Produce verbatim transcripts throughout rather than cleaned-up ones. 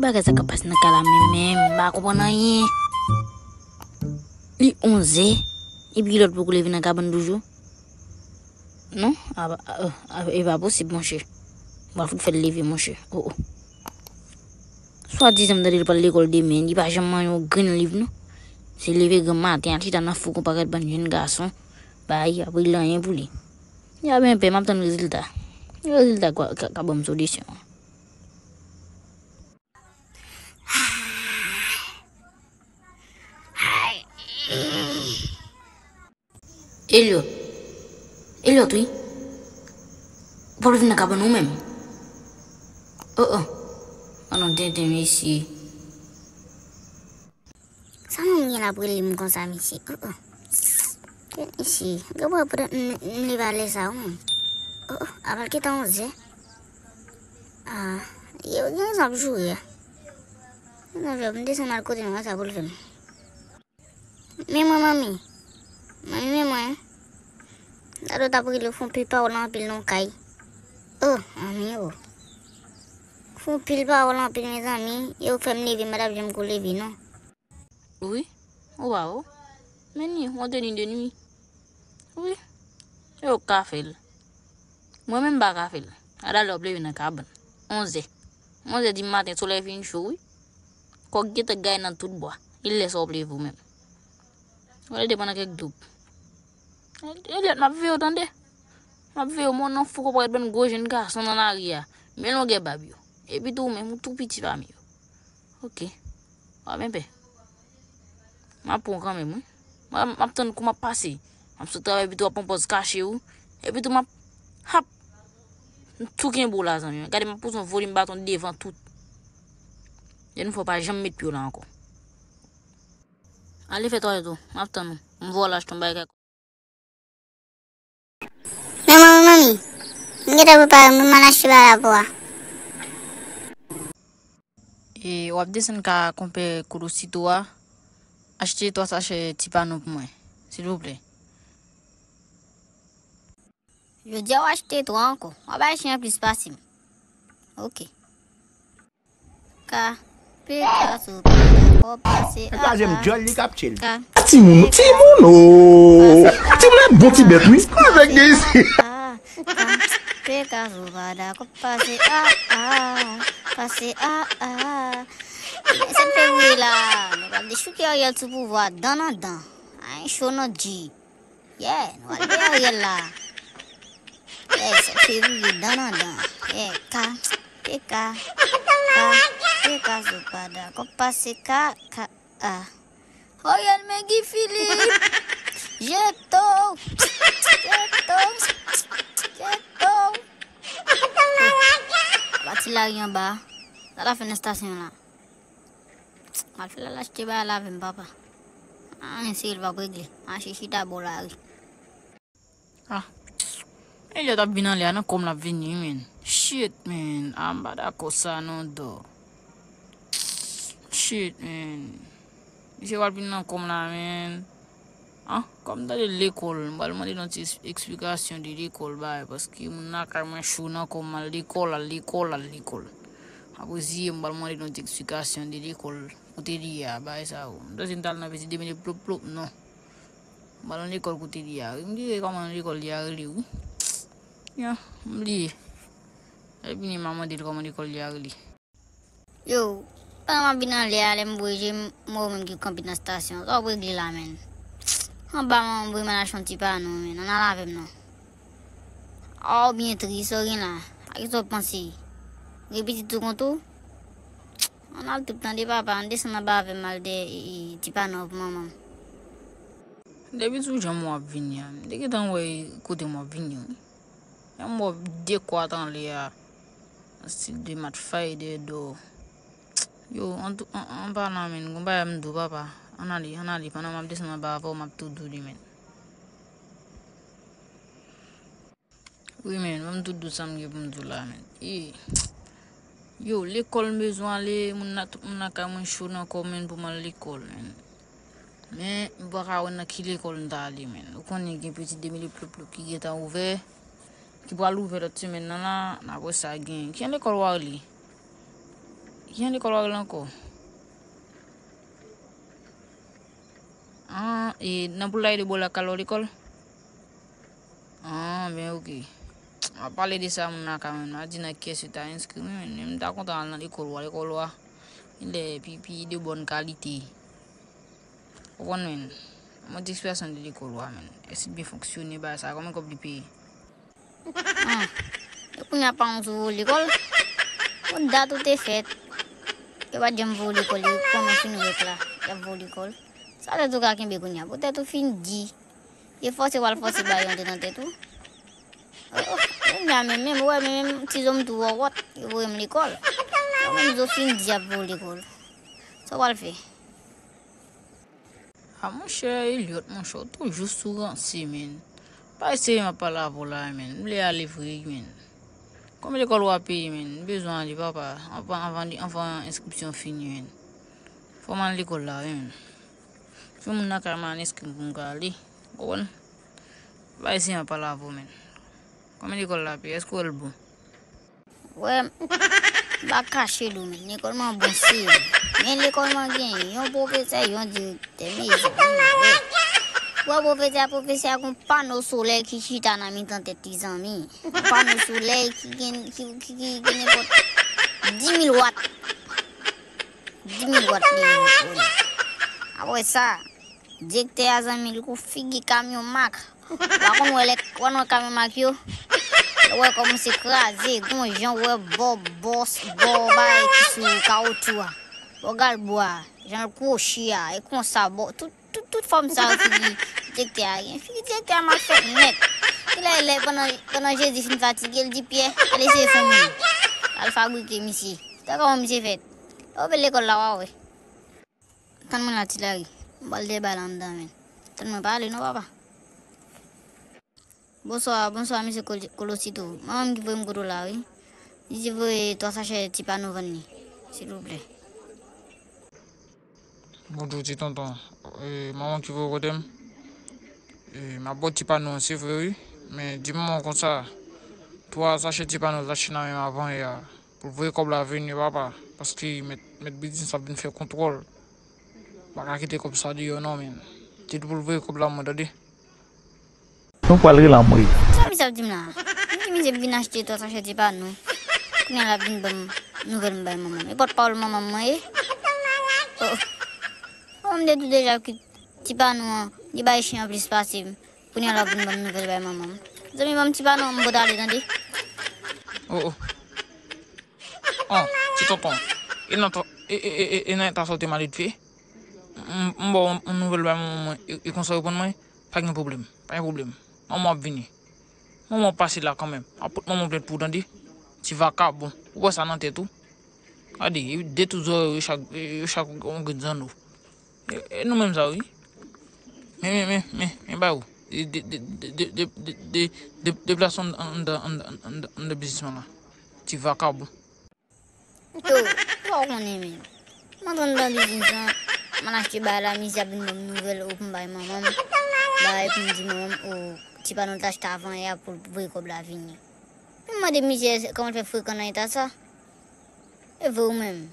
Bagay sa k ap pase nan kay la menm, menm, m pa konprann anyen. Li onzè, epi lòt poko leve nan kabann toujou. Non, a, a, a, e pa posib, monchè. M pral fout fè l leve, monchè. Oh, oh. Swadizan m tande l pral lekòl demen, li pa janm manje yon grenn liv, non. Se leve gran maten, al chita nan fougon pakèt bann jèn gason, bay, apre l anyen pou li. Ya ben pè, m ap tann rezilta. Rezilta ka, ka, ka ban m solisyon an. Elliot. Elliot, wi. Ou pa vle vin nan kabann ou menm? Oh, oh. An non, tenten, mesye. Sa moun gen la pou rele m konsa, mesye? Oh, oh. Mesye, gen pou pran m, m leve a lè sa, wi, menm. Oh, oh. Apral ki tan onzè. Ah, yo gen rezon ap joure a. Gen rezon ap joure, m desann al kote l, m wè sa pou l fè m. Men mwen, manmi. Manmi, men mwen. Dado t ap rele w, fè yon pil pawòl anpil nan kay. Oh, manmi, oh. Fè yon pil pawòl anpil, mezanmi. Yo fè m leve, m pa t ap janm ko leve, non. Wi, ou pa wè. Men ni, w ap dòmi de nwi. Wi, yo ka fè l. Mwen menm m pa ka fè l. Adalè w ap leve nan kabann. Onzè. Onzè di maten, solèy fin cho, wi. Kòk gentan gaye nan tout bwa. E lè sa w ap leve ou menm. W ale depann nan kèk doub. Elliot, m ap veye w tande. M ap veye w, men w nan fougon parèt bann gwo jèn gason nan lari a. Men longè bab yo. Epi tou ou menm, ou tou piti pami yo. Ok. W ap enpè. M ap pran w kanmenm, wi. M ap, m ap tann kou m ap pase. M ap sot travay, epi tou w ap pran pòz kache w. Epi tou m ap, hap! M tou kenbe w la, zanmi. Gade, m ap pouse yon volim baton devan tout. Dènye fwa, w pa janm met pye w la ankò. Ale fè twalèt ou. M ap tann ou. M voye w al achte yon bagay. Men manmi, manmi, m gentan prepare, m al achte bagay la pou a. E w ap desann ka konpè Koudosito a, achte twa sachè ti panon pou mwen, silvouplè. Jodi a w achte twa ankò. W ap bay chen an plis pase m. Ok. Ka, pe ka sou pa dakò pase a. Kraze m djòl li k ap chill. Ka, timoun, timoun, oh. Timoun ap bon ti bèt, wi. Avèk gen isi. Ka, pe ka sou pa dakò pase a, a, pase a, a. Sèt fevriye la, nou pral dechouke Ariel sou pouvwa dan nan dan. Ay, cho nan G. Yeah, nou al de Ariel la. Yeah, sèt fevriye, dan nan dan. Yeah, ka, pe ka, ka, pe ka sou pa dakò pase ka, ka, a. Ariel, men Guy Philippe. Jeto, jeto, jeto. Pati lari anba. Sa la fè nan estasyon la. M al fè l al achte bagay la avè m, papa. Anyen serye l p ap regle. Mache chita bò lari. Ah. Elliot ap vin anlè a, nan kò m l ap vini, men. Shit, men. Ah, m pa dakò sa, non, dò. Shit, men. Misye pral vin nan kò m la, men. Ah, kòm m tande lekòl, m pral mande nou ti eks-, eksplikasyon de lekòl, bay, paske moun lakay mwen cho nan kò m, al lekòl, al lekòl, al lekòl. Apre ziye, m pral mande nou ti eksplikasyon de lekòl, kote li ye a, bay sa yo. M tande m t al nan piti de mil plop plop, non. M pral nan lekòl kote li ye a. M bliye kòman lekòl li a rele, wi. Ya, m bliye. Epi, m a mande l kòman lekòl li a rele. Yo, pandan m ap vin anlè a, lè m voye je m, m wè ou menm ki kanpe nan estasyon. Sa w ap regle la, menn? Anba, m voye m al achte yon ti pano, menn. Ann al avè m, non. A, ou byen tris, sa w gen la? A kisa w panse? Gen pitit tou kont ou? Ann al tout, tande, papa. Ann desann anba avè m al dèyè, e, e, ti pano pou manman m. Depi sou jan m w ap vini a, m te gentan wè kote m w ap vini, wi. Menm w ap dekwat anlè a, an stil de mat fay dèyè do. Yo, an tou, an, an palan, menn, gon bagay m di w, papa. Ann ale, ann ale, pandan m ap desann anba avè w, m ap tou di w li, menn. Wi, menn, ban m tou di w sa m gen pou m di w la, menn. E, yo, lekòl m bezwen ale, moun la, tout moun lakay mwen cho nan kò, menn, pou m al lekòl, menn. Men, m pa ka wè nan ki lekòl m ta ale, menn. Ou konnen gen pitit de mil plop plop ki gentan ouvè, ki pral ouvè lòt semèn nan la, n ap wè sa gen. Ki lekòl w a ale? Ki jan lekòl w al ankò? Ah, e nan Poulay de Bò Lakal w lekòl? Ah, ben oke. M ap pale de sa moun nan ka menm. M a di nan kiyès yo ta enskri mwen menm. Men m ta kontan al nan lekòl w a, lekòl w a. Li pi, pi de bòn kalite. Ou konn menm. Mwen di eksperyans de lekòl w a menm. Èske li byen fonksyone bagay sa? Konbyen kòb li peye? Ah, e kounye a pa yon sou lekòl. Bon, dat ou te fèt. Yo pa t janm voye w lekòl, e kòman fin rèk la, y ap voye w lekòl. Sa tèt ou ka kenbe kounye a? Poutèt ou fin di. E fòse w al fòse bagay yo antre nan tèt ou. Oh, oh, kounye a menm, menm, wè, menm, menm, ti zo m tou wòwòt, yo voye m lekòl. Yo menm zo fin di y ap voye w lekòl. Sa w al fè? Ah, monchè Eliot, monchè, ou toujou sou ranse, menn. Pa eseye m ap pale avè w la, menn. M vle ale vre, menn. Konbyen lekòl w ap peye, menn? M bezwen ale, papa. Anvan, anvan, anvan enskripsyon fini, menn. Fò m al lekòl la, wi, menn. Fè moun nan kay m al enskri m pou m ka ale. Ou konprann? Pa eseye m ap pale avè w, menn. Konbyen lekòl la ap peye? Èske w wè l bon? Wè, m pa kache l ou, men lekòl mwen bon serye. Men lekòl mwen gen yon pwofesè, yon direktè, mezanmi, wè. Wè pwofesè a, pwofesè a gon pano solèy ki chita nan mitan tèt li, zanmi. Yon pano solèy ki gen, ki, ki, ki gen nenpòt dis mil wat. Dis mil wat li gen. Apre sa, direktè a, zanmi, li gon figi kamyon mak. Ou pa konn wè lè, w konn wè kamyon mak yo? Lè w wè kòmanse kraze, gon jan w wè bò bòs, bò bagay ki sou kawotchou a. Bò galbwa a, jan l kwochi a, e konsa, bò, tout, tout, tout fòm sa yo figi direktè a gen. Figi direktè a mal fèt nèt. Kilè, lè, pandan, pandan Jezi fin fatige, l di Pyè, al eseye fè yon moun. Al fabrike misye. Sa kòman misye fèt? Lè w vin lekòl la, w a wè. Tann mwen la, Ti Lari. M pral debale anndan, men. Tann mwen pale non, papa. Bonswa, bonswa, mesye Kol-, Kolosito. Manman m ki voye m kote w la, wi. Li di voye twa sachè ti pano vann li, silvouplè. Bonjou, ti tonton. E, manman ki voye w kote m? E, m ap ba w ti pano an, se vre, wi. Men di manman w konsa, twa sachè ti pano l t achte nan men m avanyè a. Pou l voye kòb la vini, papa, paske mèt, mèt biznis ap vin fè kontwòl. M pa ka kite kòb sa deyò non, men. Di l pou l voye kòb la mwen, tande. Nou pral rele anmwe. Sa misye ap di m la? M di misye vin achte twa sachè ti pano. Kounye a l ap vin ban m nouvèl m bay manman m. E pòtpawòl manman m mwen ye? Oh. Manman m te di w deja ki ti pano an, li bay chen an plis pase m. Kounye a l ap vin ban m nouvèl bay manman m. Zanmi, ban m ti pano an, m pot ale, tande. Oh, oh. Oh, ti tonton. E nan ta, e, e, e, e, e nan eta sa w te mal edifye? M, m ba w yon nouvèl bay manman mwen, e, e konsa w reponn mwen? Pa gen pwoblèm, pa gen pwoblèm. Manman w ap vini. Manman w pase la kanmenm. M ap pot manman w plent pou w, tande. Ti vakabon. Ou wè sa nan tèt ou? Gade, e de tout zòrèy yo chak, yo chak yon grenn zanno. E, e nou menm sa, wi. Men, men, men, men, men, ba yo. De, de, de, deplase anndan, anndan, anndan, anndan biznisman la. Ti vakabon. Yo, sa w konnen, men. M antre anndan biznis lan, m al achte bagay la, misye ap vin ban m nouvèl, ou pou m bay manman m. Bagay pou m di manman m, ou, ti pano l t achte avanyè a pou l voye kòb la vini. Men m mande misye kòman l fè frekan nan eta sa. E vre ou menm.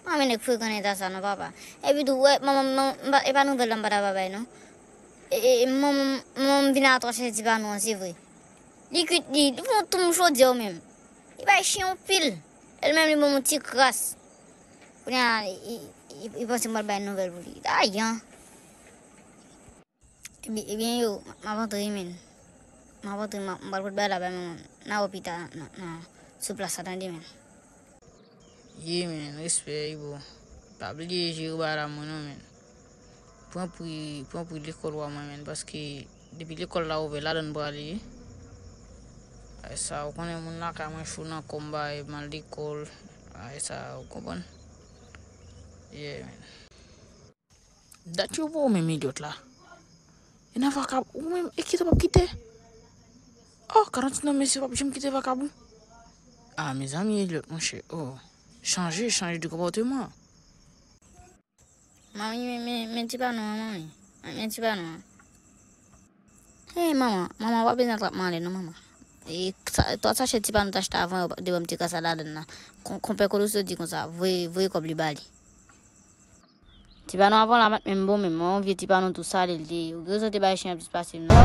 Mwen menm nèg frekan nan eta sa non, papa. Epi tou, wè, manman m, non, m pa, e pa nouvèl la m pa ta va bay non. E, e, e, manman m, manman m vin a twa chèz ti pano an, se vre. Li kwit li, li fè yon toum chodyè ou menm. Li bay chen yon pil. Li menm li ban m yon ti kras. Kounye a, li, li, li, li panse m pral bay nouvèl pou li. Ayan. Ebyen, ebyen yo, m ap antre, men. M ap antre, m ap, m pral pot bagay la bay manman m. N a wè pita nan, nan, sou plas la, tande, men. Ye, men, respè, Ibo. Pa bliye jere bagay la mwen non, men. Pran pri, pran pri lekòl w a mwen, men, paske depi lekòl la ouvè, ladan m prale. Ay sa, ou konnen moun lakay mwen cho nan kò m, bay mal lekòl. Ay sa, ou konprann? Yeah, men. Dat yo pou ou menm Eliot la. E nan vakab, ou menm, e kite w p ap kite? Oh, karant nan mesye p ap janm kite vakabon. Ah, mezanmi, Eliot, monchè, oh. Chanje, chanje de konpòteman. Manmi, men, men, men ti pano an, manmi. Men ti pano an. Hey, manman, manman, w ap bezwen trap m anlè, non, manman. E sa- twa sachè ti panon t achte avan yo, de ban m ti kras la ladann nan. Kon- Konpè Koloso di konsa, voye voye kòb li ba li. Ti panon avan la pa t menm bon menm, yon vye ti panon tou sale l te ye. Ou gen rezon te bay chen an plis pase m nan.